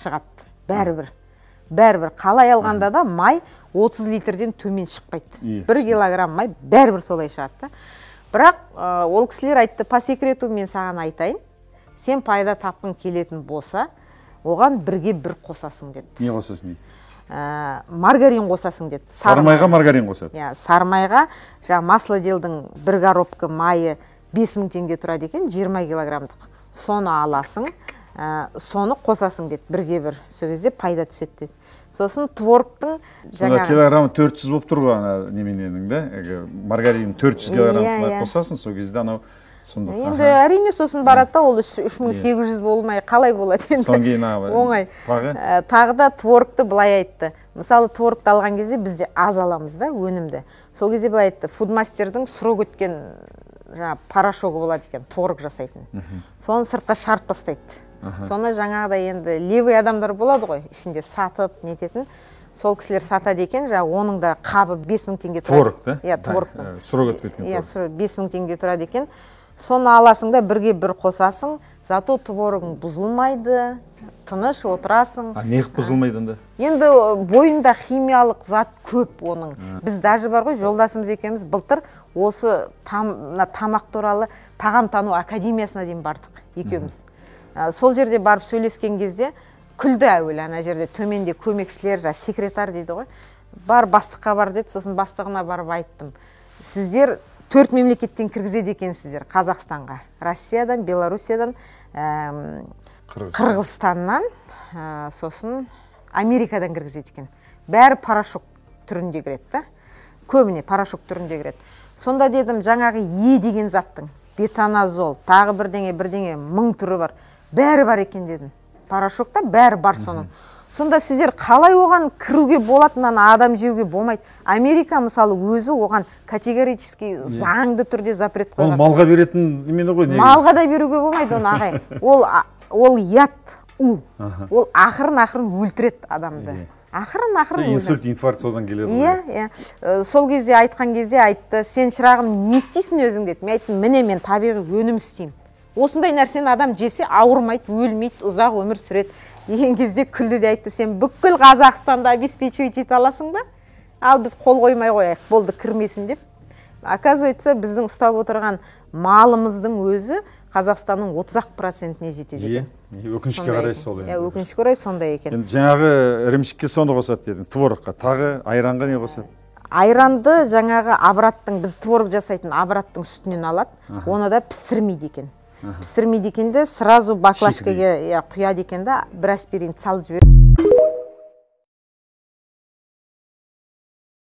Шығады бәрібір. Бәрібір қалай алғанда да май 30 литрден төмен шықпайды. 1 килограмм май бәрібір солай шығады да. Бірақ ол кісілер айтты: «По секрету мен саған айтайын, сен пайда тапқың келетін болса, оған бірге бір қосасың», – деді. Не қосасың дейді? Маргарин қосасың деді. Сары майға маргарин қосады? Иә, сары майға. Жаңағы Маслоделдің бір коробка майы 5000 теңге тұрады екен, 20 килограммдық. Соны аласың, соны қосасың деді бірге бір, сол кезде пайда түседі деді. Сосын творогтың Сонда килограммы 400 болып тұр ғой ана немененің да, әлгі маргарин 400 килограмм Иә, иә. қосасың, сол кезде анау сұмдық. Енді әрине, сосын барады да, ол 3800 болмай қалай болады енді? Содан кейін Оңай. Тағы? Тағы да творогты былай айтты. Мысалы, творогты алған кезде бізде аз аламыз да өнімді. Сол кезде былай айтты: Фудмастердің срок өткен жаңағы порошогы болады екен творог жасайтын, соны сыртқа шығарып тастайды. Соны жаңағыдай енді левый адамдар болады ғой ішінде сатып нететін, сол кісілер сатады екен. Жаңағы оның да қабы 5000 теңге тұрады. Творог да? Иә, творогтың. Срок өтіп кеткен Иә. творог. 5000 теңге тұрады екен. Соны аласың да, бірге бір қосасың, зато творогың бұзылмайды, тыныш отырасың. А неғып бұзылмайды онда? Енді бойында химиялық зат көп оның. Біз даже бар ғой, жолдасымыз екеуміз былтыр осы мына тамақ туралы тағамтану академиясына дейін бардық екеуміз. Сол жерде барып сөйлескен кезде күлді әуелі. Ана жерде төменде көмекшілер, жаңағы секретарь дейді ғой, бар, бастыққа бар деді. Сосын бастығына барып айттым: «Сіздер төрт мемлекеттен кіргізеді екенсіздер Қазақстанға: Россиядан, Белоруссиядан, Қырғызстан. Қырғызстаннан, сосын Америкадан кіргізеді екен. Бәрі порошок түрінде кіреді да, көбіне порошок түрінде кіреді. Сонда дедім, жаңағы Е деген заттың, бетаназол, тағы бірдеңе бірдеңе, мың түрі бар, бәрі бар екен дедім, порошокта бәрі бар соның. Сонда сіздер қалай оған кіруге болады, мынаны адам жеуге болмайды? Америка, мысалы, өзі оған категорически, заңды түрде запрет Оны қойған». Малға беретін немене ғой негізі. Малға да беруге болмайды оны, ағай. Ол яд, у ол ақырын ақырын өлтіреді адамды. Ақырын ақырын Сол инсульт, инфаркт содан келеді ғой. Иә. Сол кезде айтқан кезде айтты: «Сен, шырағым, не істейсің өзің?» – деді. Мен айттым: «Міне, мен табиғи өнім істеймін, осындай нәрсені адам жесе, ауырмайды, өлмейді, ұзақ өмір сүреді», – деген кезде күлді де айтты: «Сен бүкіл Қазақстанды обеспечивать ете аласың ба? Ал біз қол қоймай қояйық, болды, кірмесін», – деп. Оказывается, біздің ұстап отырған малымыздың өзі Қазақстанның 30-ақ процентіне жетеді екен. Иә, өкінішке Сондай қарай екен. сол Иә, енді. Өкінішке орай сондай екен. Енді жаңағы ірімшікке соны қосады дедің, творогқа. Тағы айранға не қосады? Айранды жаңағы Абраттың, біз творог жасайтын Абраттың сүтінен алады. Оны да пісірмейді екен. Пісірмейді екен де, сразу баклажкаға, иә, құяды екен да, бір аспирин салып жібереді.